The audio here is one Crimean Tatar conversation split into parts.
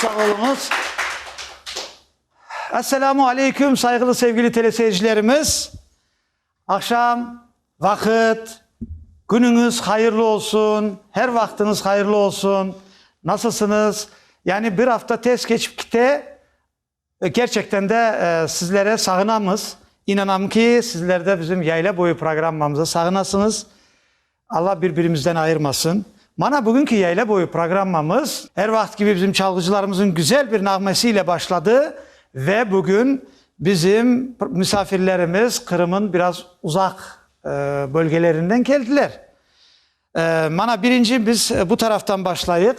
sağ oluñız. Esselamu aleyküm, sayğılı sevgili teleseyircilerimiz. Aqşam, vaqıt, künüñiz hayırlı olsun, her vaqtıñız hayırlı olsun. Nasılsıñız? Yani bir afta tez keçip kite. Kerçekten de sizlere sağınamız. İnanam ki, sizler de bizim Yayla boyu programmamıza sağınasıñız. Alla bir-birimizden ayırmasın. Mana bugünki Yayla boyu programmamız er vaqıt kibi bizim çalğıcılarımızın güzel bir nağmesi ile başladı ve bugün bizim misafirlerimiz Qırımın biraz uzaq bölgelerinden keldiler. Mana birinci biz bu taraftan başlayıq.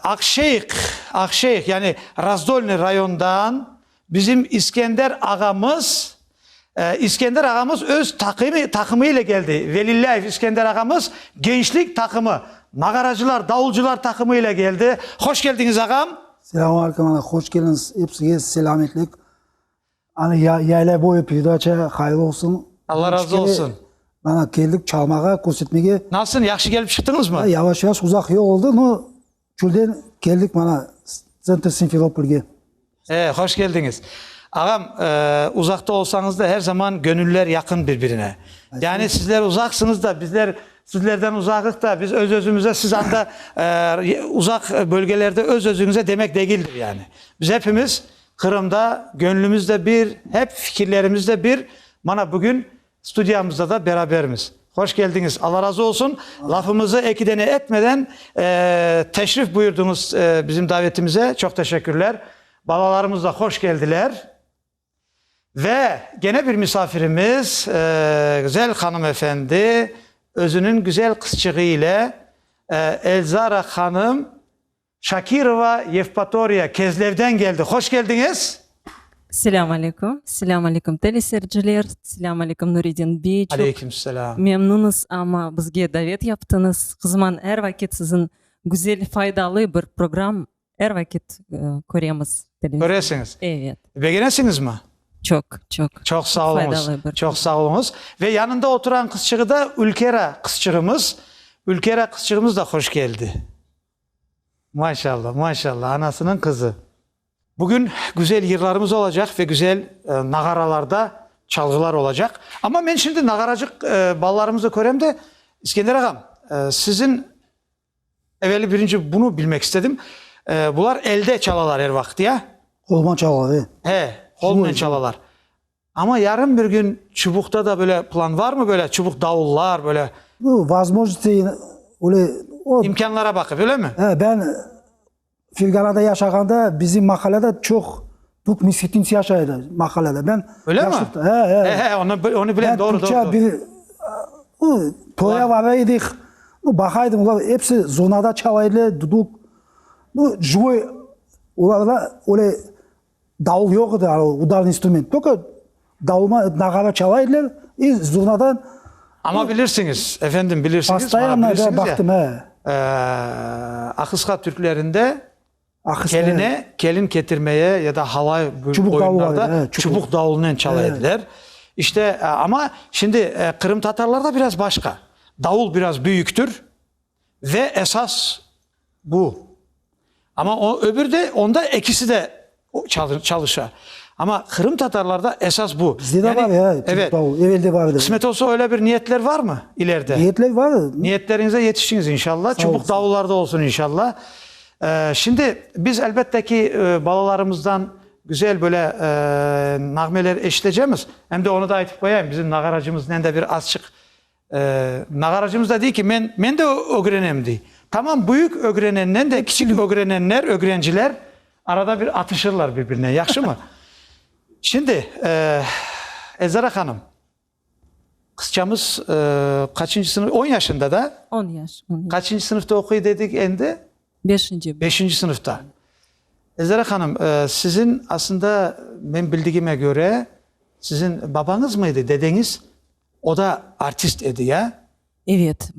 Aqşeyh, Aqşeyh, yani Razdolnıy rayondan bizim İskender ağamız, İskender ağamız öz taqımı, taqımı ile keldi. Velillâyev İskender ağamız gençlik taqımı, nağaracılar, davulcılar taqımı ile keldi. Hoş keldiñiz, ağam! Selâmü aleyküm, ana, hoş keldiñiz, epsige selâmetlik. Ana, Yayla boyu peredaça hayırlı olsun. Alla razı olsun. Mana keldik çalmağa, körsetmege. Nasılsın, yahşı kelip çıqtıñızmı? Yavaş-yavaş uzaq yol oldı, no, çölden keldik mana tsentr Simferopolge. E, hoş keldiñiz. Ağam, uzaqta olsañız da her zaman gönüller yaqın bir-birine. Yani sizler uzaqsıñız da, bizler sizlerden uzaqıq da, biz öz-özümize siz anda uzaq bölgelerde öz-özüñize demek degildir yani. Biz hepimiz Qırımda gönlümiz de bir, hep fikirlerimiz de bir, mana bugün studiyamızda da berabermiz. Hoş keldiñiz, Alla razı olsun. Lafımızı eki dene etmeden teşrif buyurdıñız bizim davetimize, çoq teşekkürler. Balalarımız da hoş keldiler. Ve gene bir misafirimiz, güzel hanımefendi, özüniñ güzel qızçığı ile Elzara hanım Şakirova, Yevpatoriya, Kezlevden geldi. Hoş keldiñiz! Selâm aleyküm. Selâm aleyküm, teleseyirciler. Selâm aleyküm, Nuredin bey. Çoq Aleyküm selâm. memnunız, amma bizge davet yaptıñız. Qızman, er vakit siziñ güzel, faydalı bir program er vakit köremiz televizorda. Köresiñiz. Evet. Begenesiñizmi? Çoq, çoq. Çoq sağ oluñız. Faydalı bir. Çoq sağ oluñız. Ve yanında oturan qızçığı da Ülkera qızçığımız. Ülkera qızçığımız da hoş keldi. Maşallah, maşallah, anasınıñ qızı. Bugün güzel yırlarımız olacaq ve güzel nağaralarda çalğılar olacaq. Amma men şimdi nağaracıq balalarımızı körem de, İskender ağam, siziñ eveli birinci bunı bilmek istedim, bular elde çalalar er vaqıt, ya? Qolman çalalar, e. He, qolnen çalalar. Amma yarın bir gün çubuqta da böyle plan varmı, böyle çubuq davullar, böyle? Nu, vozmojnosti öyle o. İmkânlara baqıp, öyle mi? He, ben Ferganada yaşağanda bizim mahallede çoq türk mesketinsi yaşay edi mahallede. Ben Öyle mi? He, he. He, he, onı, onı bilem, doğru, doğru. Ben türkçe bir toya bara edik, nu, baqaydım, olar episi zurnada çala ediler, duduk. Nu, jivoy, olarda öyle Davul yoq edi, udarnıy instrument, tolko davulma, nağara çala ediler i zurnadan. Amma bilirsiñiz, efendim, bilirsiñiz, Postoyanno da baqtım, he. Ahısqa türklerinde keline kelin ketirmeye ya da halay oyunlarda çubuq davulnen çala ediler. İşte, amma şimdi qırımtatarlarda biraz başqa. Davul biraz büyüktir ve esas bu. Amma o öbür de, onda ekisi de çalışa. Amma qırımtatarlarda esas bu. Bizde de var ya, evet. Evelde var edi. Qısmet olsa öyle bir niyetler varmı ileride? Niyetler var. Niyetleriñize yetişiñiz inşallah. Çubuq davullarda olsun inşallah. Şimdi biz elbette ki balalarımızdan güzel böyle nağmeler eşitecemiz. Em de onı da aytıp qoyayım, bizim nağaracımıznen de bir azçıq Nağaracımız da dey ki, men, men de ögrenem, dey. Tamam, büyük ögrenennen de kiçik ögrenenler, ögrenciler arada bir atışırlar bir-birine, yahşımı? Şimdi, Elzara hanım, qızçamız qaçıncı sınıf, on yaşında da? On yaş, on yaş. Qaçıncı sınıfta oquy dedik endi? Beşinci. Beşinci sınıfta. Elzara hanım, siziñ aslında, men bildigime köre, siziñ babañız mıydı, dedeñiz O da artist edi, ya? Evet,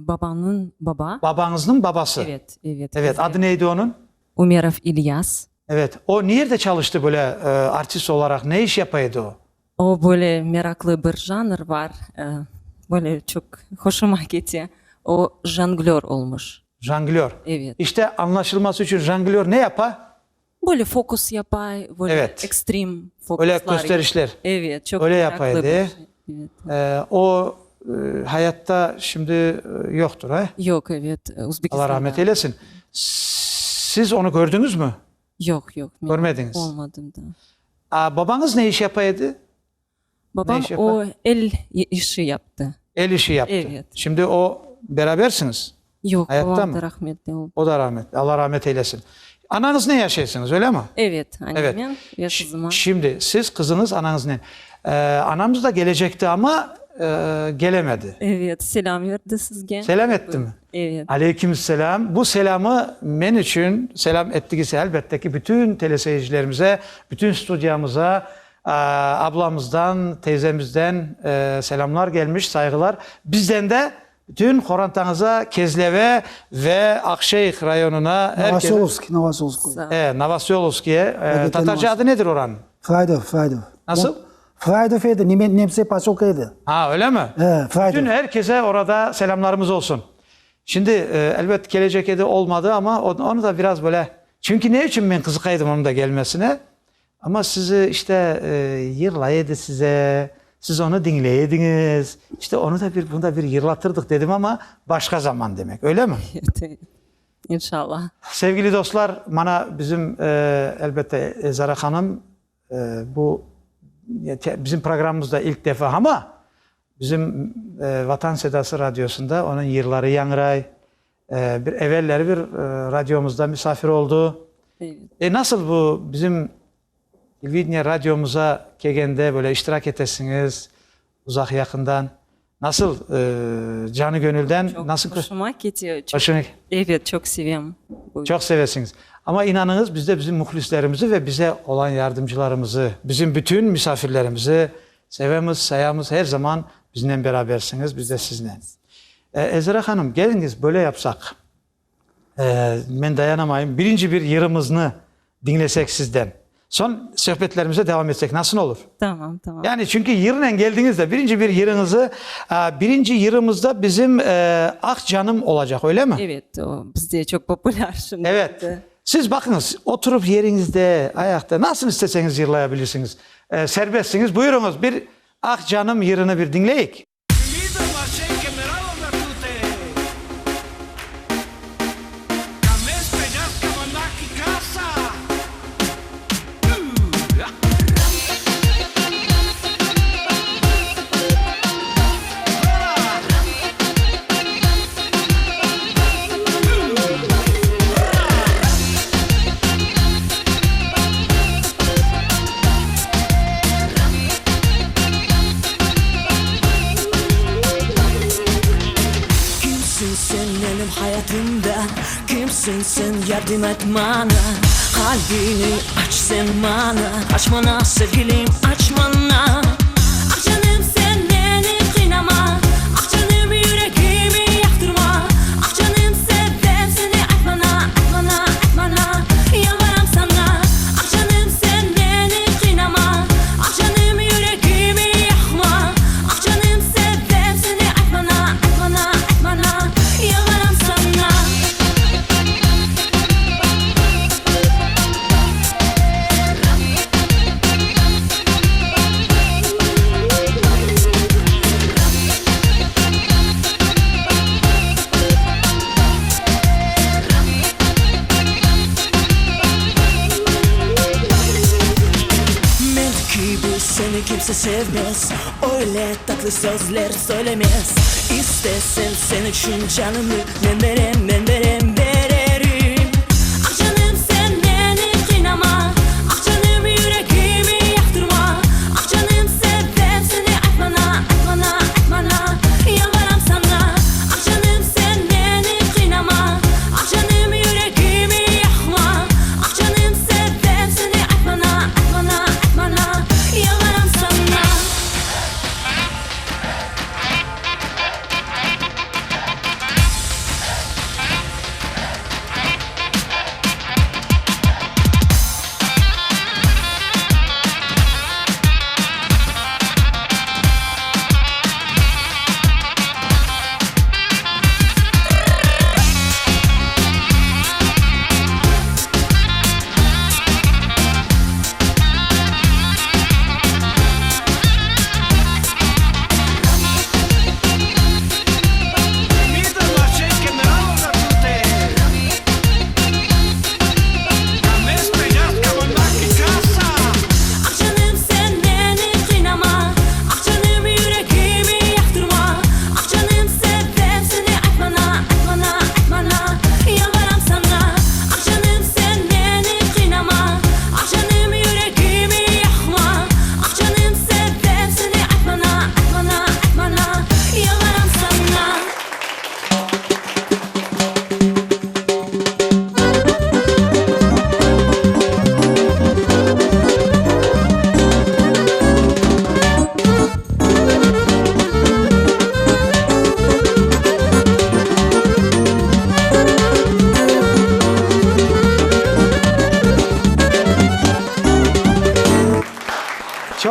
babamnıñ baba. Babañıznıñ babası? Evet, evet. Evet, adı ne edi onıñ? Umerov İlyas. Evet, o ne yerde çalıştı böyle artist olaraq, ne iş yapa edi o? O, böyle meraqlı bir janr bar, böyle çoq hoşuma kete, o jonglör olmuş. Jonglör. Evet. İşte añlaşılması içün jonglör ne yapa? Böyle fokus yapay, böyle Evet. ekstrem fokuslar. Öyle kösterişler. Evet, çoq Öyle meraklı yapaydı. bir şey. Evet. Ee, o e, hayatta şimdi e, yoqtur, he? Yoq, evet, Uzbekistanda. Allah rahmet eylesin. Siz onı gördüñiz mi? Yoq, yoq. Men Körmediñiz. Olmadım da. A, babañız ne iş yapa edi? Babam iş yapa? o el işi yaptı. El işi yaptı. Evet. Şimdi o berabersiñiz? Yoq, Hayatta babam mı? da rahmetli oldı. O da rahmetli. Allah rahmet eylesin. Anañız ne yaşaysıñız, öyle mi? Evet, Evet. annemnen ve qızıma. Şimdi siz qızıñız anañıznen. Anamız da gelecekti amma gelemedi. Evet, selâm berdi sizge. Selâm etti mi? Evet. Aleyküm selâm. Bu selâmı men içün selâm ettigisi elbette ki bütün teleseyircilerimize, bütün studiyamıza ablamızdan, teyzemizden selâmlar gelmiş, sayğılar. Bizden de Bütün qorantañıza Kezleve ve Aqşeyh rayonına er kese. Novosölovskiy, Novosölovskoye. E, Novosölovskiye. Tatarca adı nedir oranıñ? Fraydov, Fraydov. Nasıl? Fraydov edi, nemse poselka edi. Ha, öyle mi? E, Fraydov. Bütün er kese orada selâmlarımız olsun. Şimdi, elbet, kelecek edi, olmadı, amma onı da biraz böyle, çünki ne içün men qızıqaydım onıñ da gelmesine, Amma sizi, işte, yırlay edi size, siz onı diñley ediñiz, işte, onı da bir, bunı da bir yırlatırdıq dedim, amma başqa zaman demek, öyle mi? Evet, inşallah. Sevgili dostlar, mana bizim, elbette, Elzara hanım bu bizim programımızda ilk defa, amma bizim Vatan Sedası radiosında onıñ yırları yañray, Bir evelleri bir radiomızda misafir oldu. E, nasıl bu bizim Televideniye radiomıza kelgende böyle iştirak etesiñiz uzaq yaqından? Nasıl canı gönülden? Çoq nasıl hoşuma kete. Hoşuna Evet, çoq sevem. Çoq sevesiñiz. Amma inanıñız, biz de bizim mühlislerimizi ve bize olan yardımcılarımızı, bizim bütün misafirlerimizi sevemiz, sayamız. Her zaman biznen berabersiñiz, biz de siznen. Elzira hanım, keliñiz, böyle yapsaq. Men dayanamayım, birinci bir yırımıznı diñlesek sizden. Soñ söhbetlerimize devam etsek, nasıl olur? Tamam, tamam. Yani çünki yırnen keldiñiz de, birinci bir yırıñızı, birinci yırımızda bizim Ah canım olacaq, öyle mi? Evet, o bizde çoq populâr şimdi. Evet. Siz baqıñız, oturıp yeriñizde, ayaqta, nasıl isteseñiz yırlaya bilirsiñiz. Serbestsiñiz. Buyurıñız, bir Ah canım yırını bir diñleyik. Kimsiñ sen menim hayatımda, Kimsiñ sen yardım et maña, Qalbini aç sen maña, Aç maña, sevgilim, aç maña. Ah canım, sen meni qıynama, Ah canım, yüregimi yaqtırma, Ah canım, sevem seni, ayt maña, ayt maña, ayt maña, Yalvaram saña. Ah canım, sen meni qıynama, Ah canım, yüregimi yaqma, Ah canım, sevem seni, ayt maña, ayt maña, ayt maña, Yalvaram saña. Men kibi seni kimse sevmez, Öyle tatlı sözler söylemez. İstesen sen içün canımnı Men berem, men berem, bererim. Ah canım, sen meni qıynama, Ah canım, yüregimi yaqtırma, Ah canım, sevem seni, ayt maña, ayt maña, ayt maña, Yalvaram saña. Ah canım, sen meni qıynama, Ah canım, yüregimi yaqma, Ah canım, sevem seni, ayt maña, ayt maña, ayt maña, Yalvaram saña.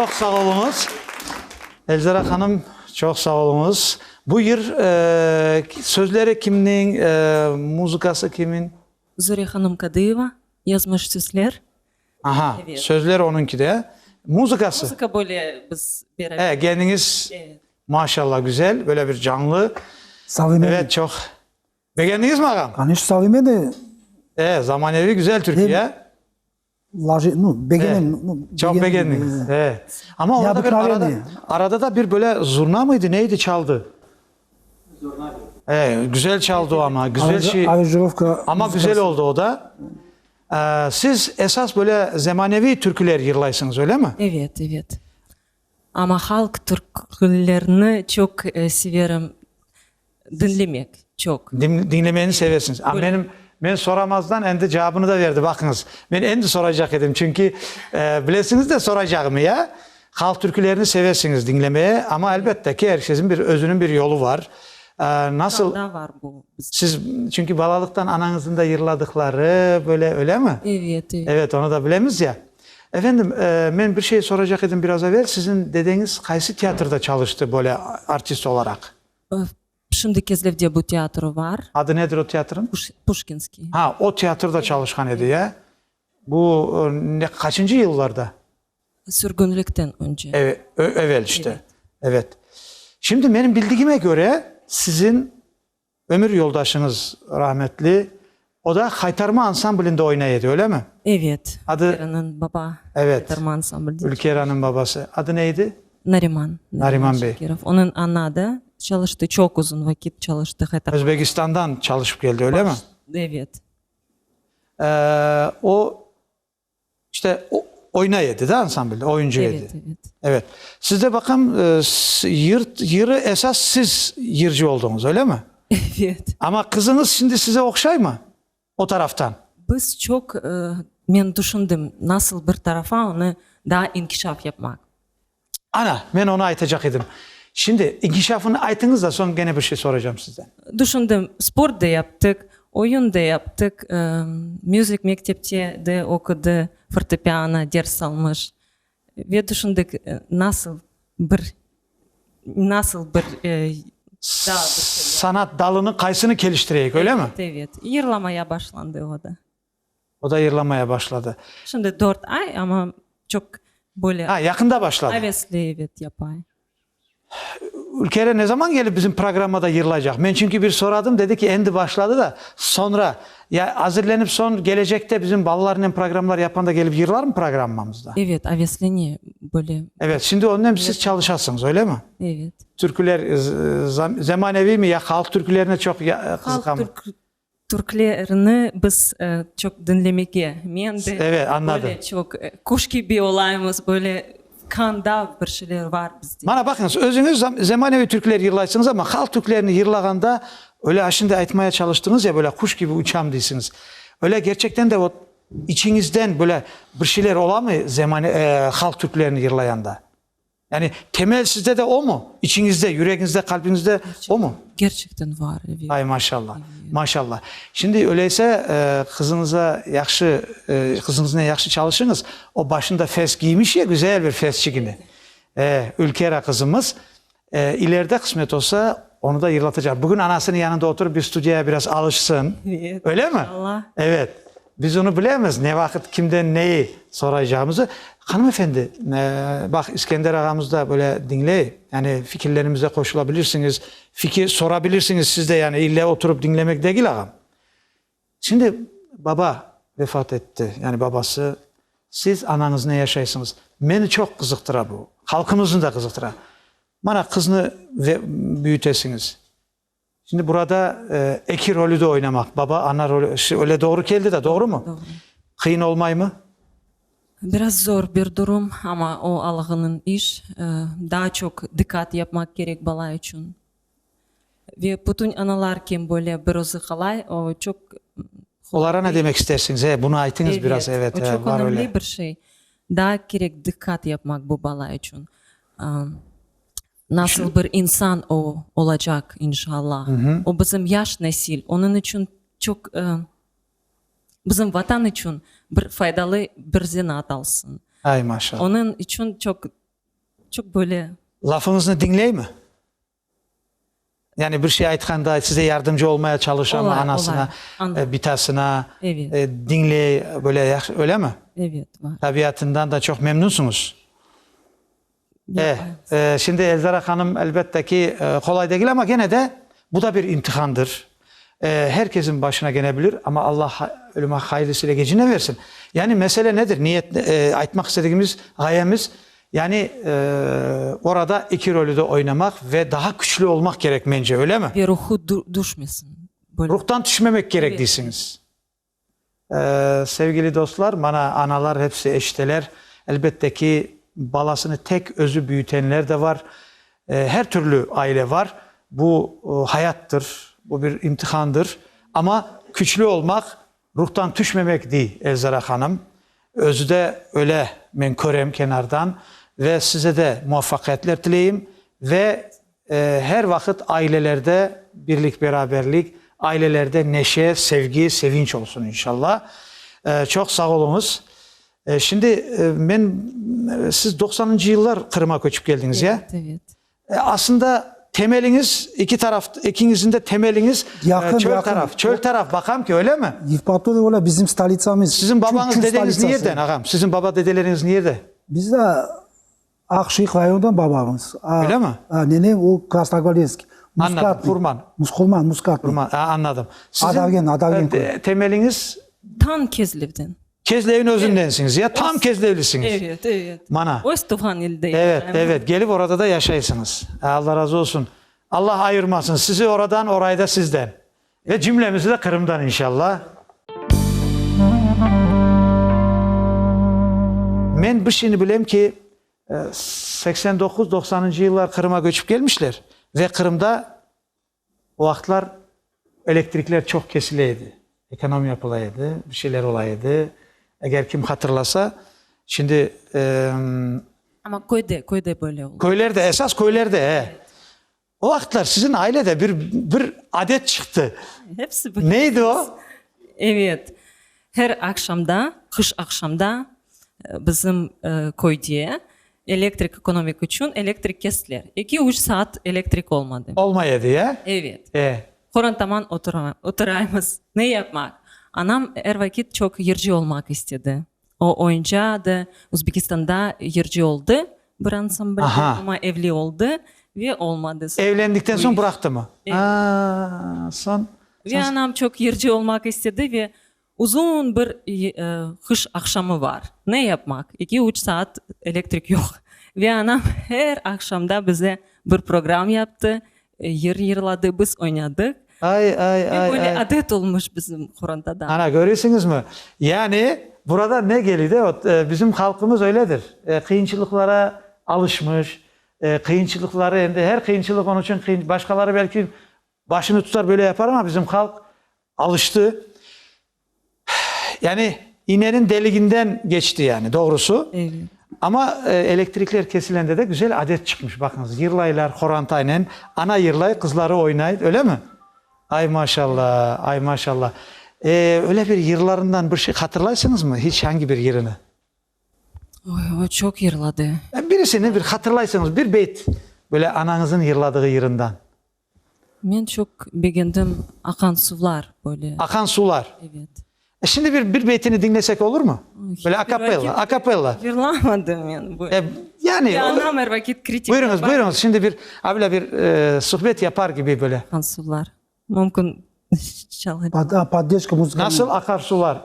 Çoq sağ oluñız. Elzara hanım, çoq sağ oluñız. Bu yır sözleri kimniñ, muzıkası kimin? Zure hanım Kadıyeva yazmış sözler. Aha, sözler onıñki de. Muzıkası? Muzıka böyle biz beraber. E, kendiñiz, maşallah, güzel, böyle bir canlı. Evet, çoq. Begendiñizmi, ağam? Qaniş, savime de. E, zamaneviy güzel türkü, ya? Laje, nu, begenem. E, çoq begendiñiz, e. Amma orada bir arada, arada da bir böyle zurna mıydı, neydi çaldı? Zurna. E, güzel çaldı o amma, güzel şey. Aranjirovka. Amma güzel oldı o da. E, siz esas böyle zemaneviy türküler yırlaysıñız, öyle mi? Evet, evet. Amma halq türkülerini çoq severim diñlemek, çoq. Diñlemeni sevesiñiz. A, menim, men soramazdan endi cevabını da berdi, baqıñız. Men endi soracaq edim, çünki, bilesiñiz de soracağımı, ya? Halq türkülerini sevesiñiz diñlemeye, amma elbette ki, er kesin bir özüniñ bir yolu var. Nasıl? Da var bu bizde. Siz, çünki balalıqtan anañıznıñ da yırladıqları, böyle, öyle mi? Evet, evet. Evet, onı da bilemiz ya. Efendim, men bir şey soracaq edim biraz evel, siziñ dedeñiz qaysı teatrda çalıştı böyle artist olaraq? Şimdi Kezlevde bu teatro var. Adı nedir o teatrın? Puşkinskiy. Ha, o teatrda çalışqan edi, ya? Bu ne, qaçıncı yıllarda? Sürgünlikten önce. Evet, evel işte. Evet. Şimdi menim bildigime köre, siziñ Ömür yoldaşıñız rahmetli, o da Haytarma ansamblinde oynay edi, öyle mi? Evet. Adı? Ülkeranıñ baba Evet. Haytarma ansamblde. Ülkeranıñ babası. Adı ne edi? Nariman. Nariman bey. Şakirov. Onıñ ana da çalıştı, çoq uzun vaqıt çalıştı Haytarma. Özbekistandan çalışıp keldi, öyle mi? Evet. O, İşte, oynay edi da ansamblde, oyuncı edi. Evet, evet. Evet. Siz de baqam, yır, yırı esas siz yırcı oldıñız, öyle mi? Evet. Amma qızıñız şimdi size oqşaymı o taraftan? Biz çoq, men tüşündim, nasıl bir tarafa onı daa inkişaf yapmaq. Ana, men onı aytacaq edim. Şimdi inkişafını aytıñız da, soñ gene bir şey soracağım sizden. Düşündim, sport da yaptıq, oyun da yaptıq, müzik mektepte de oqudı, fortepiano ders almış. Ve düşündik, nasıl bir, nasıl bir daa bir şey. Sanat dalını qaysını keliştireyik, öyle mi? Evet, evet. Yırlamaya başlandı o da. O da yırlamaya başladı. Şimdi dört ay, amma çoq böyle. Ha, yaqında başladı. Avesli, evet, yapay. Ülkere ne zaman kelip bizim programmada yırlaycaq? Men çünki bir soradım, dedi ki, endi başladı da, soñra, ya azirlenip soñ kelecekte bizim balalarnen programmalar yapqanda kelip yırlarmı programmamızda? Evet, aveslene böyle. Evet, şimdi onnen siz çalışasıñız, öyle mi? Evet. Türküler zemaneviy mi ya halq türkülerine çoq qızıqamı? Halq Türklerini biz çoq diñlemege, men de Evet, anladım. böyle çoq quş kibi olaymız, böyle qanda bir şeyler var bizde. Mana baqıñız, özüñiz zemaneviy türküler yırlaysıñız, amma halq türkülerini yırlağanda öyle a şimdi aytmaya çalıştıñız ya, böyle quş kibi uçam deysiñiz. Öyle kerçekten de o içiñizden böyle bir şeyler olamı zemane halq türkülerini yırlayanda? Yani temel sizde de o mu? İçiñizde, yüregiñizde, qalbiñizde o mu? Gerçekten var, evet. Ay, maşallah, maşallah. Şimdi öyleyse qızıñıza yahşı, qızıñıznen yahşı çalışıñız. O başında fes giymiş ya, güzel bir fesçigini. E, Ülkera qızımız. E, ileride qısmet olsa, onı da yırlatacaq. Bugün anasınıñ yanında oturıp bir studiyaya biraz alışsın. Evet, Öyle mi? inşallah. Evet. Biz onı bilemiz, ne vaqıt, kimden neyi soraycağımızı. Hanımefendi, baq, İskender ağamız da böyle diñley, yani fikirlerimize qoşulabilirsiñiz, fikir sorabilirsiñiz siz de, yani ille oturıp diñlemek degil, ağam. Şimdi baba vefat etti, yani babası, siz anañıznen yaşaysıñız. Meni çoq qızıqtıra bu, halqımıznı da qızıqtıra. Mana qıznı büyütesiñiz. Şimdi burada eki rolü de oynamaq, baba, ana rolü, öyle doğru keldi de, doğrumı? Doğru. Qıyın olmaymı? Biraz zor bir durum, amma o Allahınıñ iş. Daa çoq diqqat yapmaq kerek bala içün. Ve bütün analar kim böyle bir özü qalay, o çoq. Olara ne demek istersiñiz? E, bunı aytıñız biraz, evet, o çoq var önemli öyle. bir şey. Daa kerek diqqat yapmaq bu bala içün. Nasıl bir insan o olacaq, inşallah. O bizim yaş nesil, onıñ içün çoq, bizim Vatan içün bir faydalı bir zenaat alsın. Ay, maşallah. Onıñ içün çoq. Çoq böyle. Lafıñıznı diñleymi? Yani bir şey aytqanda size yardımcı olmaya çalışamı, Olay, anasına, olay. e, bitasına, Evet. e, diñley, böyle yahşı, öyle mi? Evet, var. Tabiatından da çoq memnunsuñız. E, e, şimdi Elzara hanım, elbette ki, e, qolay degil, amma gene de bu da bir imtihandır. E, her kesin başına gelebilir, amma Allah ölüme hayırlısıyla gecine versin. Yani mesele nedir? Niyet, e, aytmaq istedigimiz ğayemiz, yani e, orada iki rolü de oynamaq ve daha küçlü olmaq kerek mence, öyle mi? Ve ruhu düşmesin. Böyle. Ruhtan tüşmemek kerek Evet. deysiñiz. Sevgili dostlar, mana analar hepsi eşiteler. Elbette ki, balasını tek özü büyütenler de var. Her türlü aile var. Bu hayattır, bu bir imtihandır. Amma küçlü olmaq, ruhtan tüşmemek, dey Elzara hanım. Özü de öyle men körem kenardan. Ve size de muvafaqiyetler tileyim. Ve Her vaqıt ailelerde birlik-beraberlik, ailelerde neşe, sevgi, sevinç olsun inşallah. Çoq sağ oluñız. Şimdi men, siz doqsanıncı yıllar Qırıma köçip keldiñiz, ya? Evet, evet. Aslında temeliñiz eki taraf, ekiñizniñ de temeliñiz Yaqın, çöl yaqın. taraf, çöl taraf, baqam ki, öyle mi? Yevpatoriya öyle bizim stolitsamız. Siziñ babañız, Çöl dedeñiz stolitsası. niyerden, ağam? Siziñ baba dedeleriñiz niyerde? Bizde Aqşeyh rayonından babamız. Öyle mi? A, nenem o Krasnogvardeysk. Anladım, Muskatnıy. Qurman. Qurman, Muskatnıy. Qurman, a, anladım. Siziñ Adavgen, Adavgen köyü. temeliñiz? Tam Kezlevden. Kezlevniñ özündensiñiz, ya? Tam Kezlevlisiñiz. Evet, evet. Mana. Öz tuvğan ilde Evet, yaşayım. evet. Gelip orada da yaşaysıñız. Allah razı olsun. Allah ayırmasın sizi oradan, orayı da sizden. Ve cümlemizi de Qırımdan inşallah. Men bir şeyni bilem ki, 89, doqsanıncı yıllar Qırıma köçip kelmişler ve Qırımda o vaqıtlar elektrikler çoq kesile edi, ekonom yapıla edi, bir şeyler ola edi. Eger kim hatırlasa, şimdi. Amma köyde, köyde böyle oldı. Köylerde, esas köylerde, e. O vaqıtlar siziñ ailede bir bir adet çıqtı. Hepsi bir. Neydi o? Evet. Her aqşamda, qış aqşamda bizim köyde elektrik ekonomik içün elektrik kestiler. Eki-üç saat elektrik olmadı. Olmay edi, ya? Evet. E. Qorantaman oturaymız. Ne yapmaq? Anam er vaqıt çoq yırcı olmaq istedi. O oyuncadı, Özbekistanda yırcı oldı bir ansamblde, amma evli oldı ve olmadı. Evlendikten soñ bıraqtımı? Evet. Aa, soñ? Ve anam çoq yırcı olmaq istedi ve uzun bir qış aqşamı bar. Ne yapmaq? Eki-üç saat elektrik yoq. Ve anam her aqşamda bize bir program yaptı, yır yırladı, biz oynadıq. Ay, ay, ay, Ve böyle ay. adet olmuş bizim qorantada. Ana, köresiñizmi? Yani, burada ne geliy de, ot, bizim halqımız öyledir. Qıyınçılıqlara alışmış, qıyınçılıqları endi her qıyınçılıq onıñ içün qıyın, başqaları belki başını tutar böyle yapar, amma bizim halq alıştı. Yani ineniñ deliginden keçti yani, doğrusı. Evet. Amma elektrikler kesilende de güzel adet çıqmış, baqıñız, yırlaylar horantaynen, ana yırlay, qızları oynay, öyle mi? Ay maşallah, ay maşallah. E, öyle bir yırlarından bir şey hatırlaysıñızmı, hiç angi bir yırını? Oy, o çoq yırladı. Birisini bir hatırlaysıñız, bir beyt, böyle anañızıñ yırladığı yırından. Men çoq begendim Aqan suvlar böyle. Aqan suvlar. Evet. E şimdi bir bir beytini diñlesek olurmı? Böyle akapella, akapella. Yırlamadım men böyle. E, yani. Ya anam er vakit kritika Buyurıñız, yapar. buyurıñız. Şimdi bir avla bir e, suhbet yapar kibi böyle. Aqan suvlar. Mümkün çalacaq. Poddeşka muzıkanıy. Nasıl aqar suvlar?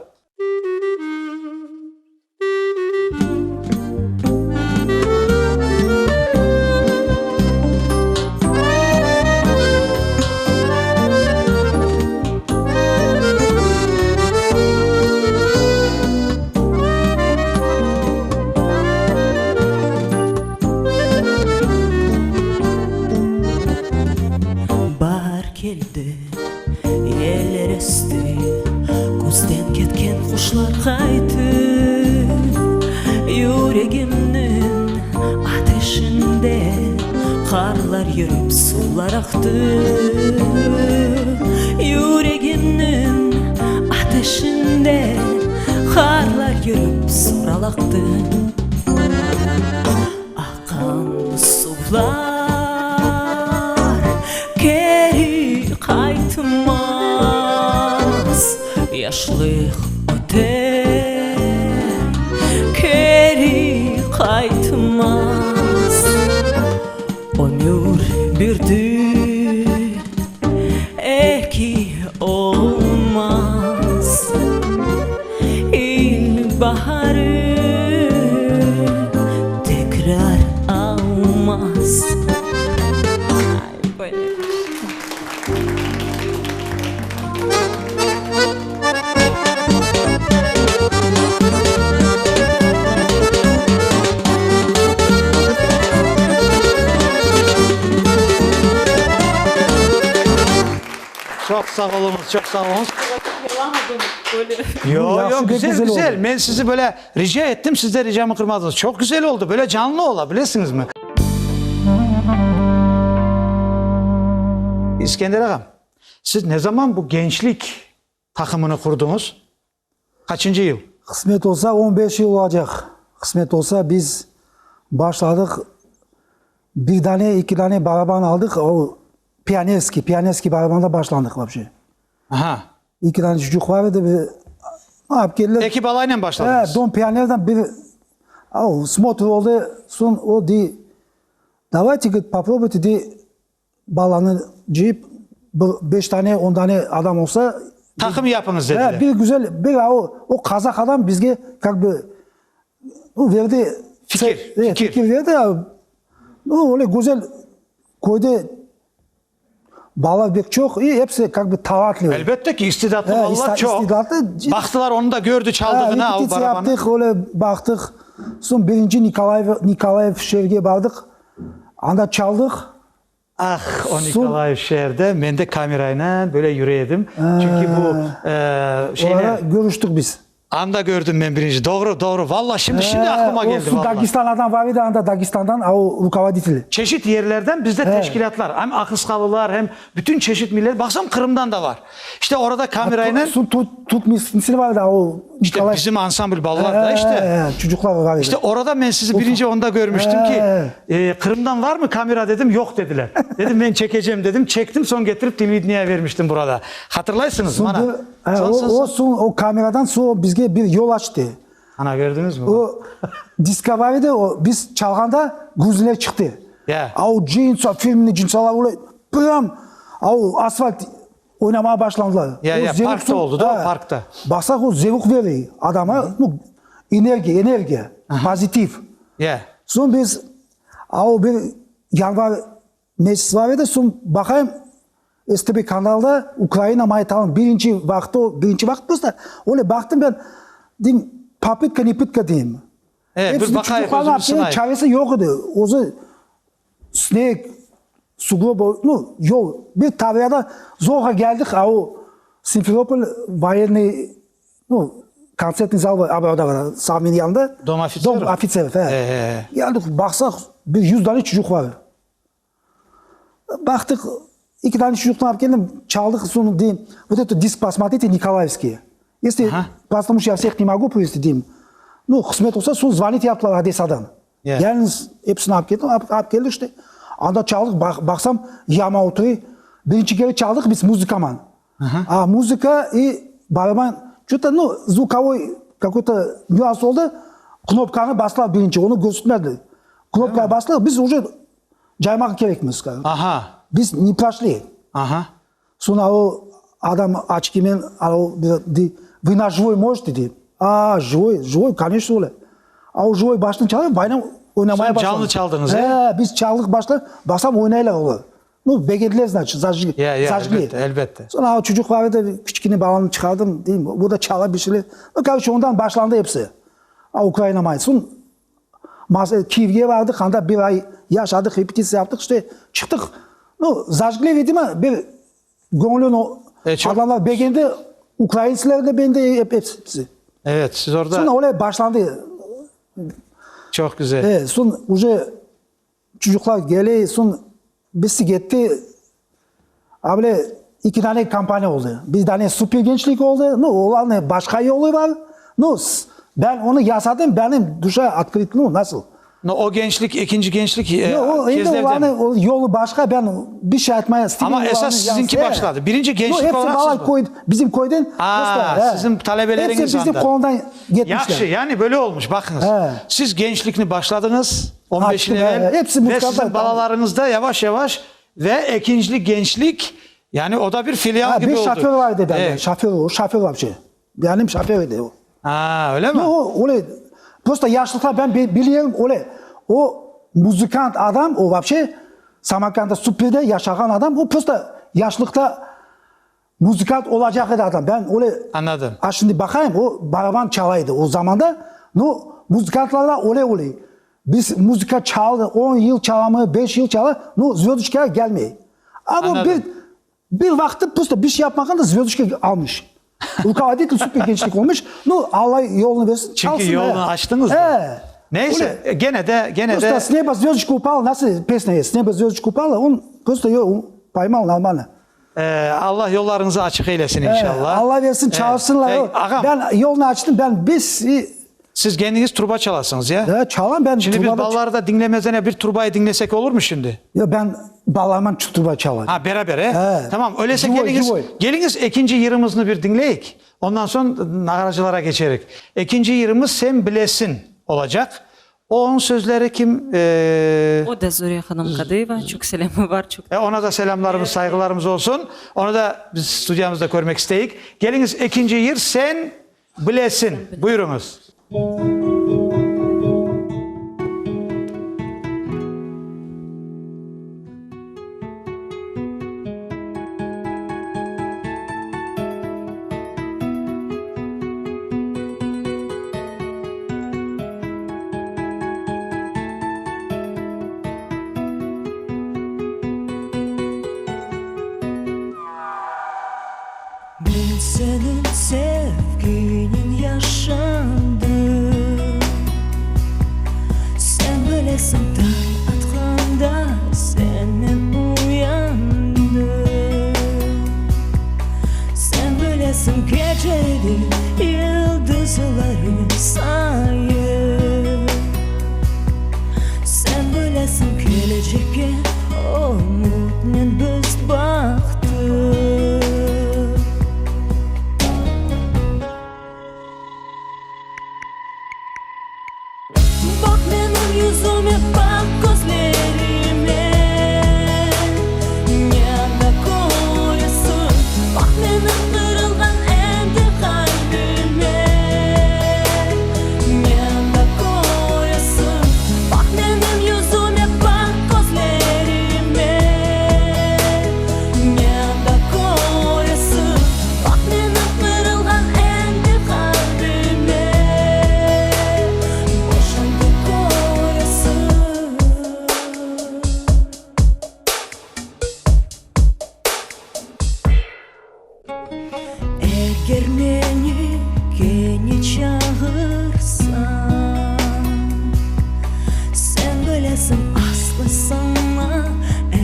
Baar keldi. Yeller esti, küzden ketken quşlar qayttı. Yüregimniñ ateşinde qarlar yürip, suvlar aqtı. Yüregimniñ ateşinde qarlar yürip, suvral aqtı. Aqqan. Yaşlıq öter, keri qaytmaz. Ömür birdir, eki olmaz. İlk baharı tekrar almaz. Çoq sağ oluñız, çoq sağ oluñız. Yoq, yoq, güzel, güzel. Men sizi böyle rica ettim, siz de ricamı qırmadıñız. Çoq güzel oldı, böyle canlı ola, bilesiñizmi? İskender ağam, siz ne zaman bu gençlik taqımını qurdıñız? Qaçıncı yıl? Qısmet olsa, on beş yıl olacaq. Qısmet olsa, biz başladıq, bir dane, eki dane baraban aldıq, o pionerskiy, pionerskiy barabanda başlandıq vapşe. Aha. Eki dane çocuk var edi, bir alıp keldiler. Eki balaynen başladıñız? He, Dom pionerden bir smotr oldı, soñ o dey, davayte, govorit, poprobuyte, dey, Balanı cıyıp, bir beş tane, on tane adam olsa. Taqım yapıñız dediler. He, bir güzel, bir o, o qazaq adam bizge kak bı, nu, verdi. Fikir, fikir. Fikir verdi, nu, öyle güzel köyde bala bek çoq, i episi kak bı talantlı. Elbette ki, istidatlı balalar çoq. İstidatlı. Baqtılar, onı da kördi çaldığını, al barabanı. Repetitsiya yaptıq, öyle baqtıq. Soñ birinci Nikolayev, Nikolayev şeerge bardıq. Anda çaldıq. Ah, o Nikolayev şeerde men de kameraynen böyle yüre edim. Çünki bu şeyler... Olara körüştik biz. Anda kördim men birinci. Doğru, doğru. Valla, şimdi, şimdi aqlıma keldi, valla. O Dagestan adam var edi anda, Dagestandan, a o rukovoditeli. Çeşit yerlerden bizde teşkilâtlar, hem Ahısqalılar, hem bütün çeşit millet, baqsam Qırımdan da var. İşte orada kameraynen... Türk misil var da o İşte bizim ansambl balalar da işte. Çocuklar var İşte orada men sizi birinci onda körmüştim ki, Qırımdan var mı kamera dedim, yoq dediler. Dedim men çekecem dedim, çektim, soñ getirip televideniye vermiştim burada. Hatırlaysıñız mana. O soñ o kameradan soñ bizge bir yol açtı. Ana kördiñizmi? O Discovery'de o biz çalğanda gruzinler çıqtı. Ya. A o cinsa, firmini cinsalar öyle prям a o asfalt oynamağa başlandılar. Ya, ya, parkta oldı da o, parkta. Baqsaq o zevq bere adama, nu, energiya, energiya, pozitiv. Ya. Soñ biz a o bir yanvar mesis var edi, soñ baqayım STB kanalda Ukraina maytanıñ birinci vaqtı, o birinci vaqıt prosto, öyle baqtım ben, deyim, popıtka ne pıtka deyim. E, bir baqayıq, özümiz sınayıq. Çaresi yoq edi, özü sneg, suglob, nu, yol, bir Tavriyada zorğa geldik, a o Simferopol voyennıy, nu, kontsertnıy zal var, orada, Savmin yanında. Dom ofitserov? Dom ofitserov, he. Geldik, baqsaq, bir yüz dane çocuk var. Baqtıq, eki tane çocuknı alıp keldim, çaldıq, soñ deyim, vot eto disk posmotrite nikolaevskiy. Если, потому что я всех не могу привести, deyim, nu, qısmet olsa, soñ zvonit yaptılar Odessadan. Yalnız episini alıp keldim, alıp keldik işte. Anda çaldıq, baqsam, yama oturuy. Birinci kere çaldıq biz muzıkaman. A muzıka i baraban, ço-to, nu, zvukovoy kakoy-to nüans oldı, knopkanı bastılar birinci, onı körsetmediler. Knopkanı bastılar, biz uje caymaq kerekmiz. Aha. Biz ne proşli. Aha. Soñra o adam oçkimen, o dey, vı na живой можете, dey. A, живой, живой, koneçno, öyle. A o живой başını çalıp, bayram oynamaya başladı. Canlı çaldıñız, e? He, biz çaldıq başta, baqsam oynaylar olar. Nu, begendiler, znaçit, zajgli. Ya, ya, elbette, elbette. Soñra o çocuk var edi, kiçkene balanı çıqardım, deyim, bu da çala bir şeyler. Nu, koroçe, ondan başlandı episi. A Ukraina maydan. Soñ Kiyevge bardıq, anda bir ay yaşadıq, repetitsiya yaptıq, işte, çıqtıq. Nu, zajgli, vidimo, bir göñlüni adamlar begendi, ukraintsler de begendi, episi. Evet, siz orada... Soñ öyle başlandı. Çoq güzel. E, soñ uje çocuklar kele, soñ birisi ketti, a bile eki dane kompaniya oldı. Bir dane super gençlik oldı, nu, olarnıñ başqa yolu bar. Nu, ben onı yasadım, benim duşa otkrit, nu, nasıl? No, o gençlik, ekinci gençlik, e, Yo, o, endi Kezlevden. olarnıñ o yolu başqa, ben bir şey aytmaya istemeyim. Amma esas siziñki başladı. Birinci No, gençlik hepsi olaraq bala siz bu. köy, bizim köyden. Aa, prosto, he. siziñ talebeleriñiz Hepsi bizim anda. qolundan ketmişler. Yahşı, yani böyle olmuş, baqıñız. He. Siz gençlikni başladıñız, on beş yıl Açtım, he, evel, hepsi ve muzıkantlar, siziñ balalarıñız da yavaş-yavaş ve ekinci gençlik, yani o da bir filial Ha, kibi bir oldı. şoför var edi bende, E. şoför, o şoför вообще. Benim şoför edi o. Ha, öyle mi? No, o öyle, prosto yaşlıqta ben biliyorum öyle. O muzıkant adam, o вообще Samarkandda Supede yaşağan adam, o prosto yaşlıqta muzıkant olacaq edi adam. Ben öyle Anladım. A şimdi baqayım, o baraban çala edi o zamanda. No, muzıkantlarla öyle öyle. Biz muzıka çaldı, 10 yıl çalamı, 5 yıl çala, no, звездочка gelmey. A bu Anladım. bir, bir vaqıt prosto bir şey yapmağan da звездочка almış. Руководитель süper gençlik olmuş. Ну, Allah yolunu versin, Çünkü çalsın. yolunu he. açtınız da. He. Neyse, Öyle. gene de gene Просто de с неба звездочка упала, nasıl песня есть, с неба звездочка упала, он просто ее поймал нормально. e, Allah yollarınızı açık eylesin inşallah. Allah versin, çalsınlar. E, ağam, Ben yolunu açtım, ben biz siz kendiniz truba çalasınız ya. ya, çalan ben Şimdi biz trubada- balları da dinlemezene bir trubayı dinlesek olur mu şimdi? Ya ben balaman truba çalar. Ha beraber he? He. Tamam öyleyse Живой, geliniz, живой. geliniz ikinci yırımızını bir dinleyik. Ondan sonra nagaracılara geçerik. İkinci yırımız Sen Bilesin olacak. Onun sözleri kim? Ee, O da Zuriye Hanım Kadıyeva. Çok selamı var. Çok e, ona da selamlarımız, saygılarımız olsun. Onu da biz stüdyomuzda görmek isteyik. Geliniz ikinci yır Sen Bilesin. Buyurunuz. Men seniñ sevgiñnen yaşadım Sen bilesiñ tañ atqanda senen uyandım Sen bilesiñ geceleri yıldızları sayıp Sen bilesiñ kelecekke ümütnen biz baqtıq. Baq menim yüzüme, baq közlerime Ne anda köresiñ? Baq menim qırılğan endi qalbime Ne anda köresiñ? Baq menim yüzüme, baq közlerime Ne anda köresiñ? Baq menim qırılğan endi qalbime Boşandı köresiñ. Eger meni kene çağırsañ, Sen bilesiñ asla saña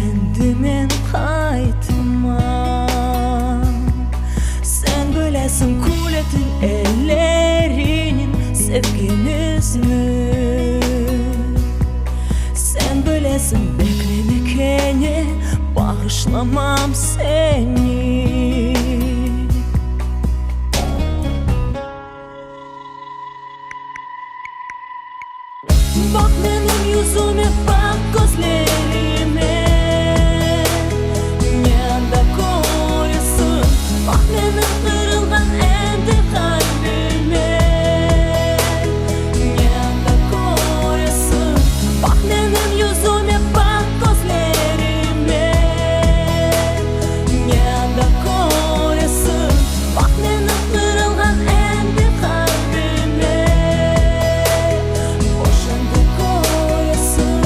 endi men qaytmam. Sen bilesiñ kül ettiñ elleriñnen sevgen yüzüni. Sen bilesiñ bekleme kene bağışlamam seni. Baq menim yüzüme, baq közlerime Ne anda köresiñ? Baq menim qırılğan endi qalbime Ne anda köresiñ? Baq menim yüzüme, baq közlerime Ne anda köresiñ? Baq menim qırılğan endi qalbime Boşandı köresiñ.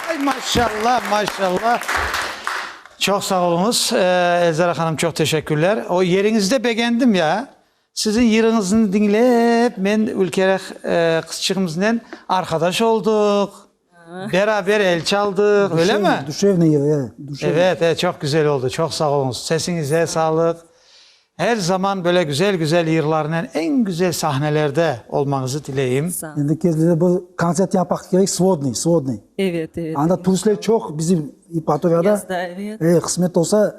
Ay, maşallah, maşallah. Çoq sağ oluñız, Elzara hanım, çoq teşekkürler. O yeriñizde begendim ya. Siziñ yırıñıznı diñlep, men Ülkereh qızçığımıznen arqadaş oldıq, beraber el çaldıq, öyle mi? Duşevnıy yır, e, duşevnıy. Evet, evet, çoq güzel oldı, çoq sağ oluñız. Sesiñize sağlıq. Her zaman böyle güzel-güzel yırlarnen eñ güzel sahnelerde olmañızı tileyim. Sağ ol. Endi Kezlevde bir kontsert yapmaq kerek, svodnıy, svodnıy. Evet, evet. Anda turistler çoq bizim Yevpatoriyada. Yazda, evet. E, qısmet olsa,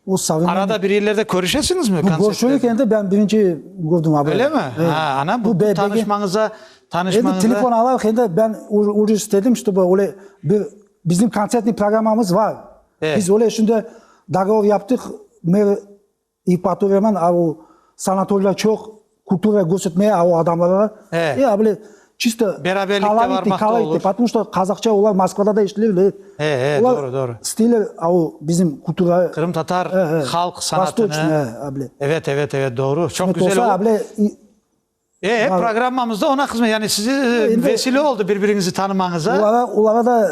o savremenniy. Arada bir yerlerde körüşesiñizmi, kontsertlerde? Körüşerik endi, ben birinci kördim abi. Öyle mi? Ha, ana, bu tanışmañıza, tanışmañıza. Endi telefon alarıq, endi ben uje istedim, ştobı öyle bir bizim kontsertniy programmamız var. Biz öyle şimdi dogovor yaptıq, mer Yevpatoriyaman, a o sanatoriyler çoq, kultura körsetmeye a o adamlarğa. E, a böyle çisto Beraberlikte varmaq da olur. Потому что qazaqça olar Moskvada da eşitilir. E, e, doğru, doğru. İsteyler a o bizim kultura. Qırımtatar halq sanatını. Evet, evet, evet, doğru. Çoq güzel oldu. E, programmamızda ona hızmet, yani sizi vesile oldu bir-biriñizi tanımañıza. Olara, olara da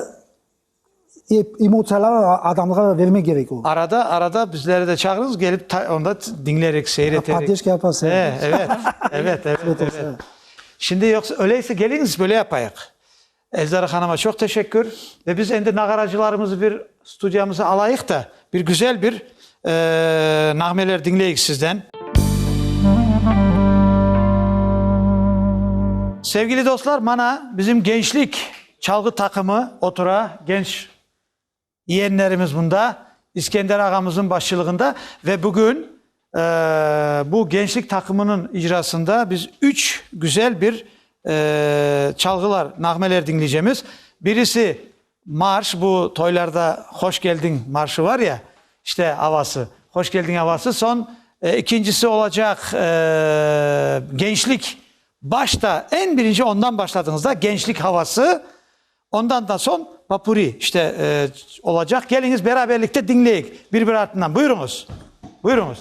emotsiyalar adamğa vermek kerek o. Arada, arada bizleri de çağırıñız, gelip onda diñlerik, seyir eterik. Poddeşka yaparsız. E, evet, evet, evet, evet. Şimdi yoqsa, öyleyse keliñiz, böyle yapayıq. Elzara hanıma çoq teşekkür. Ve biz endi nağaracılarımızı bir studiyamıza alayıq da, bir güzel bir nağmeler diñleyik sizden. Sevgili dostlar, mana bizim gençlik çalğı taqımı otura, genç yeğenlerimiz mında, İskender ağamızın başçılığında ve bugün bu gençlik taqımınıñ icrasında biz üç güzel bir çalğılar, nağmeler diñleycemiz. Birisi marş, bu toylarda Hoş keldiñ marşı var ya, işte avası, Hoş keldiñ avası, soñ ikincisi olacaq Gençlik, başta eñ birinci ondan başladıñız da, Gençlik havası, Ondan da soñ popuri, işte, olacaq. Keliñiz, beraberlikte diñleyik, bir-biri artından. Buyurıñız! Buyurıñız!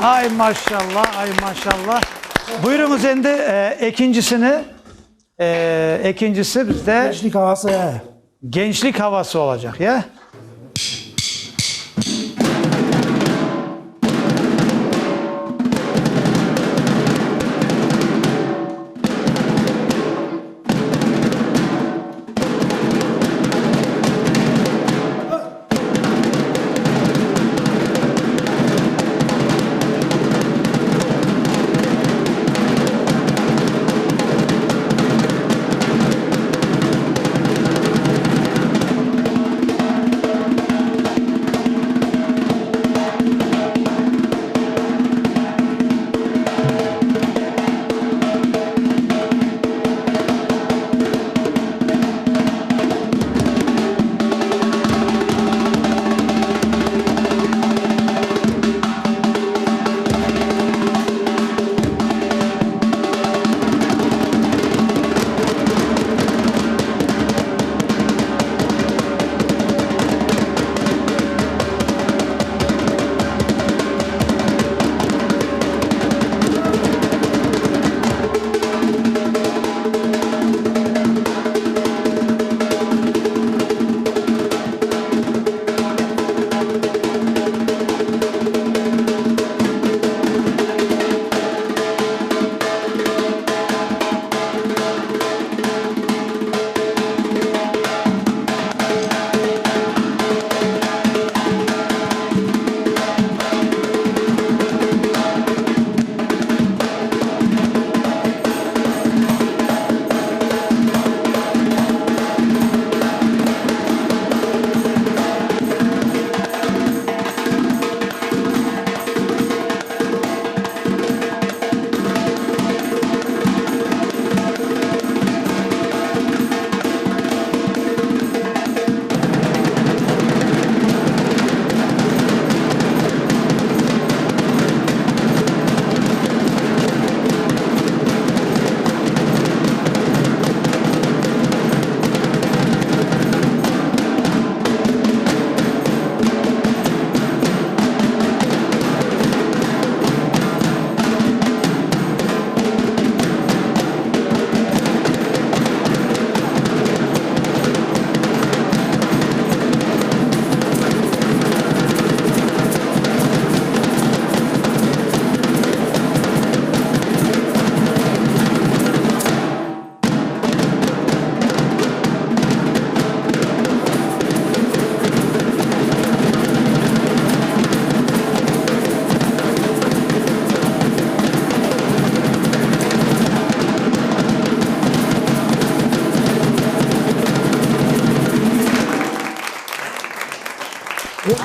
Ay maşallah, ay maşallah. Buyurıñız endi ekincisini, ekincisi bizde. Gençlik havası, he. Gençlik havası olacaq, ya?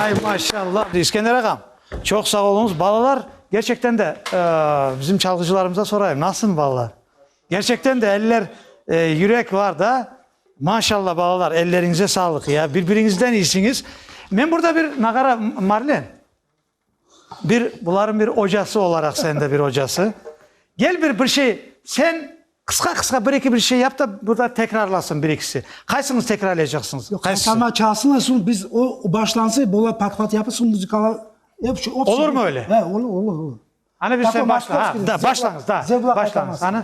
Ay maşallah! İskender ağam, çoq sağ oluñız. Balalar, gerçekten de, bizim çalğıcılarımıza sorayım, nasılsıñ balalar? Gerçekten de eller, yürek var da. Maşallah balalar, elleriñize sağlıq ya, bir-biriñizden iyisiñiz. Men burada bir naqara, Marlen, bir bularnıñ bir ocası olaraq sen de bir ocası, gel bir bir şey, sen qısqa-qısqa bir-eki bir şey yap da, burada tekrarlasın bir-ekisi. Qaysıñız tekrarlaycaqsıñız? Yoq, qaytarma çalsınlar, soñ biz o başlansa, bular pat-pat yapıp, soñ muzıkalar, hepsi, Olurmı öyle? He, olur, olur, olur. Ana bir sen başla. Ha, da, başlañız, da, başlañız. Ana.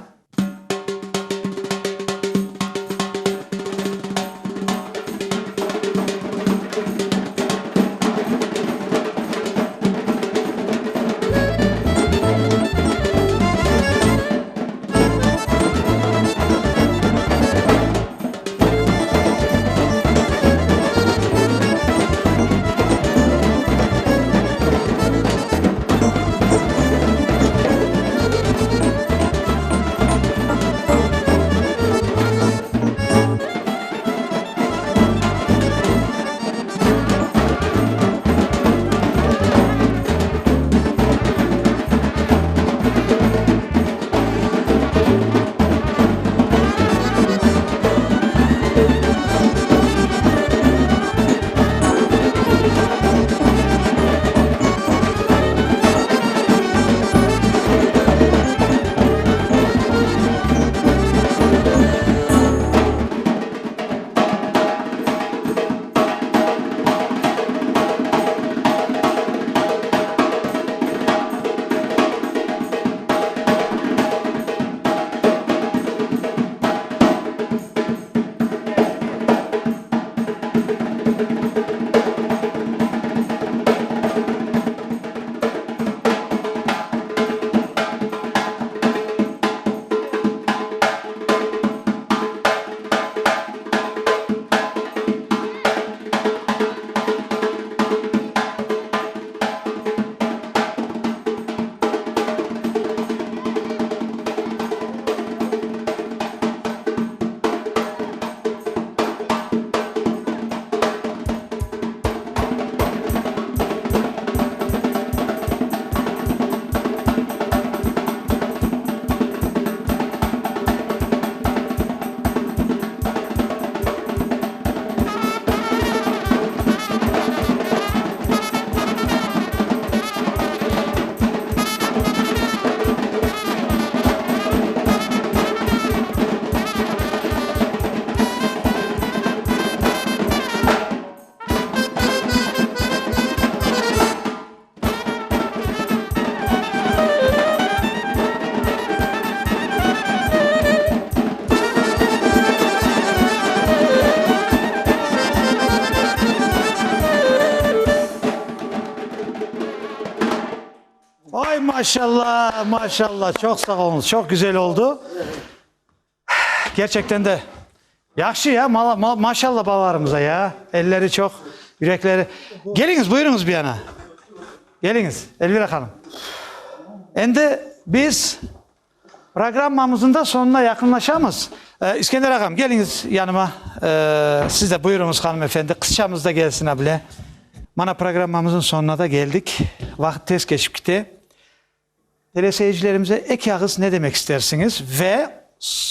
Maşallah, maşallah, çoq sağ oluñız, çoq güzel oldu. Gerçekten de yahşı ya, maşallah balalarımıza ya, elleri çoq, yürekleri. Keliñiz, buyurıñız bir yana. Keliñiz, Elvira hanım. Endi biz programmamıznıñ da soñuna yaqınlaşamız. İskender ağam, keliñiz yanıma. Siz de buyurıñız, hanımefendi, qızçamız da kelsin abile. Mana programmamıznıñ soñuna da keldik. Vaqıt tez keçip kite. Teleseyircilerimize eki ağız ne demek istersiñiz ve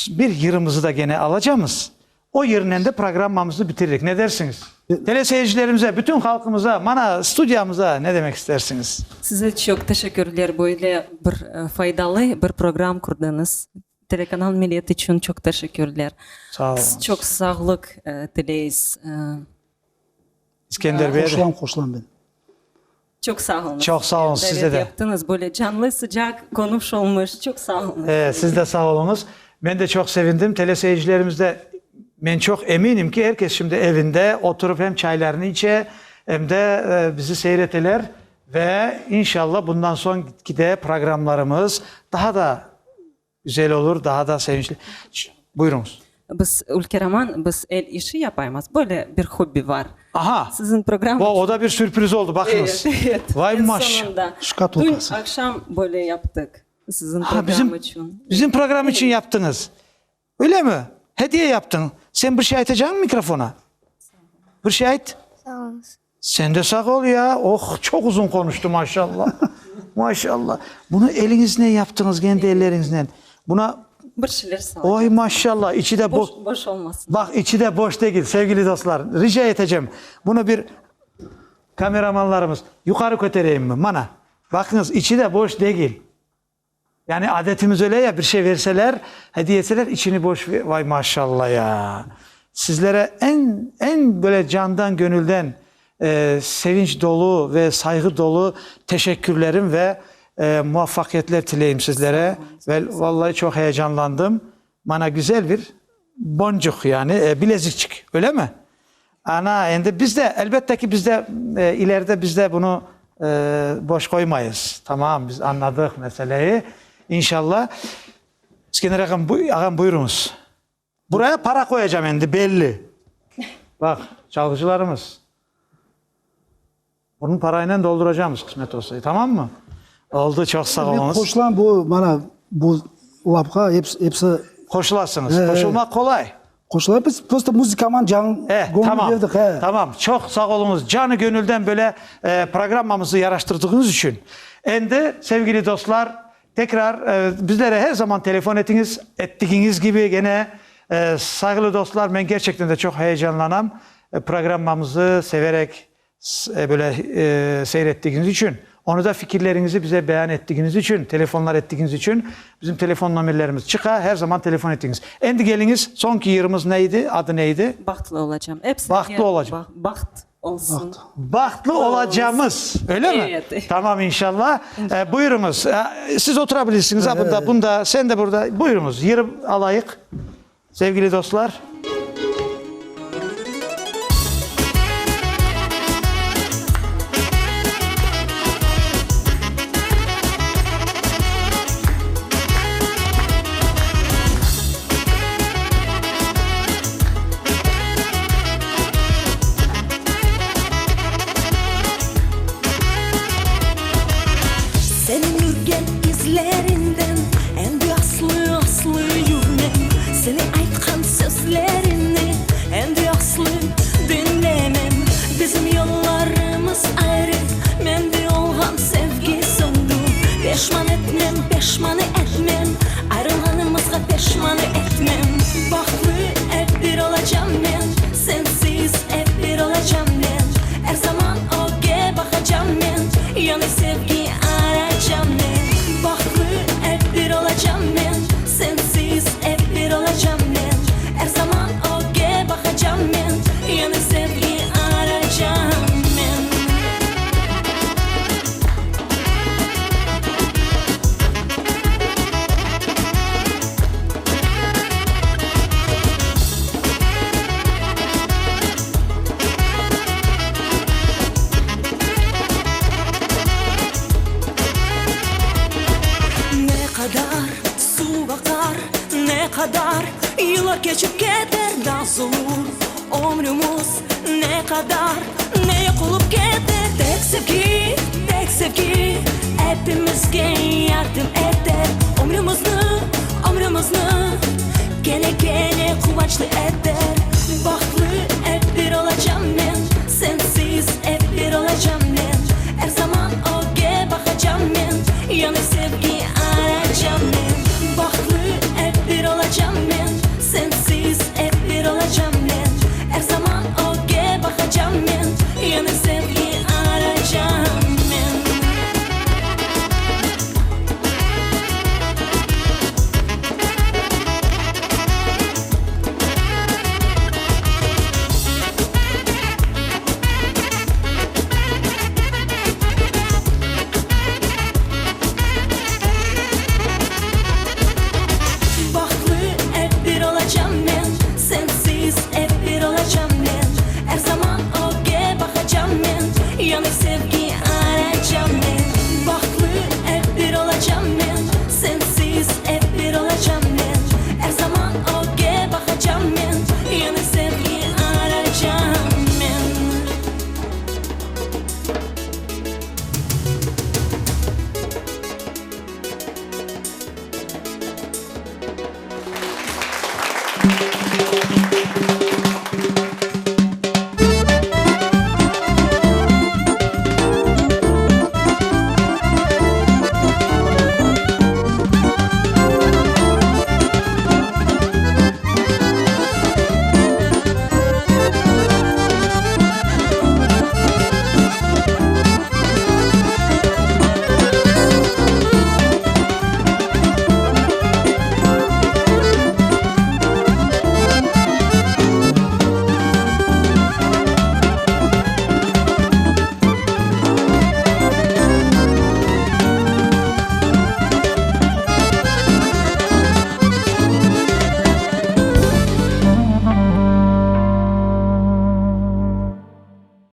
bir yırımızı da gene alacamız. O yırnen de programmamıznı bitiririk. Ne dersiñiz? Teleseyircilerimize, bütün halqımıza, mana studiyamıza ne demek istersiñiz? Size çoq teşekkürler, böyle bir faydalı bir program qurdıñız. Telekanal Millet içün çoq teşekkürler. Sağ oluñız. Çoq sağlıq tileyiz. İskender Bey. Qoşulam, qoşulam ben. Çoq sağ oluñız. Çoq sağ oluñız, size de. Davet yaptıñız, böyle canlı, sıcaq konuş olmuş. Çoq sağ oluñız. E, siz de sağ oluñız. Men de çoq sevindim. Teleseyircilerimiz de, men çoq eminim ki, er kes şimdi evinde oturıp hem çaylarını içe, hem de bizi seyir eteler. Ve inşallah bundan soñki de programlarımız daha da Güzel olur, daha da sevinçli. Buyurıñız. Biz, Ülkeraman, biz el işi yapaymız. Böyle bir hobbi var. Aha! Siziñ program O, o da bir sürpriz oldu, baqıñız. Evet, evet. Vay En maş. sonunda. Şkatulkası. Dün aqşam böyle yaptıq. Siziñ Ha, program bizim, içün. bizim program içün yaptıñız. Öyle mi? Hediye yaptıñ. Sen bir şey aytacağıñ mikrofona? Bir şey ayt. Sağ oluñız. Sen de sağ ol ya. Oh, çoq uzun qonuştı, maşallah. Maşallah. Bunı eliñiznen yaptıñız, kendi elleriñiznen. Buna... Bir şeyler salacaq. Oy, maşallah, içi de boş. Boş, boş olmasın. Baq, içi de boş degil, sevgili dostlar. Rica etecem, bunı bir kameramanlarımız yuqarı kötereyimmi? Mana, baqıñız, içi de boş degil. Yani adetimiz öyle ya, bir şey verseler, hediye etseler, içini boş vay maşallah ya! Sizlere eñ, eñ böyle candan, gönülden sevinç dolu ve sayğı dolu teşekkürlerim ve muvafaqiyetler tileyim sizlere. Ve vallahi çoq heyecanlandım. Mana güzel bir boncuq, yani bilezikçik, öyle mi? Ana, endi biz de, elbette ki, biz de ileride biz de bunı boş qoymayız. Tamam, biz añladıq meseleyi. İnşallah. İskender ağam, ağam buyurıñız. Buraya para qoyacam endi, belli. Baq, çalğıcılarımız. Bunı paraynen dolduracamız, qısmet olsa. Tamammı? Oldı, çoq sağ oluñız. Men qoşulam bu, mana, bu lafqa, episi, episi. Qoşulasıñız. Qoşulmaq qolay. Qoşulam, biz prosto muzıkaman can, göñül berdik, he. Tamam, çoq sağ oluñız, canı-gönülden böyle programmamızı yaraştırdığıñız içün. Endi, sevgili dostlar, tekrar bizlere her zaman telefon etiñiz, ettigiñiz kibi gene, sayğılı dostlar, men kerçekten de çoq heyecanlanam, programmamızı severek Böyle seyir ettigiñiz içün, onı da fikirleriñizi bize beyan ettigiñiz içün, telefonlar ettigiñiz içün bizim telefon nomerlerimiz çıqa, her zaman telefon etiñiz. Endi keliñiz, soñki yırımız ne edi, adı ne edi? Bahtlı olacam. Epsine Bahtlı olacam. Baht olsun. Bahtlı olacamız, öyle mi? Evet. Tamam, inşallah. Buyurıñız, siz otura bilirsiñiz, a bunda, bunda, sen de burada. Buyurıñız, yırı alayıq, Sevgili dostlar! Seniñ yürgen izlerinden Endi aslı, aslı yürmem. Seni aytqan sözleriñni Endi aslı diñlemem. Bizim yollarımız ayrı, Mende olğan sevgi söndü. Peşman etmem, peşman etmem, Ayrılğanımızğa peşman etmem. Bahtlı ep bir olacam men, Sensiz ep bir olacam men. Er zaman ögge baqacam men, Yañı sevgi aracam men. Bahtlı ep bir olacam men, Sensiz ep bir olacam men. Er zaman ögge baqacam men, Yañı sevgi aracam men. Bilinmez ne qadar, ne yoq olıp keter. Tek sevgi, tek sevgi epimizge yardım eter. Ömrümizni, ömrümizni kene, kene quvançlı eter.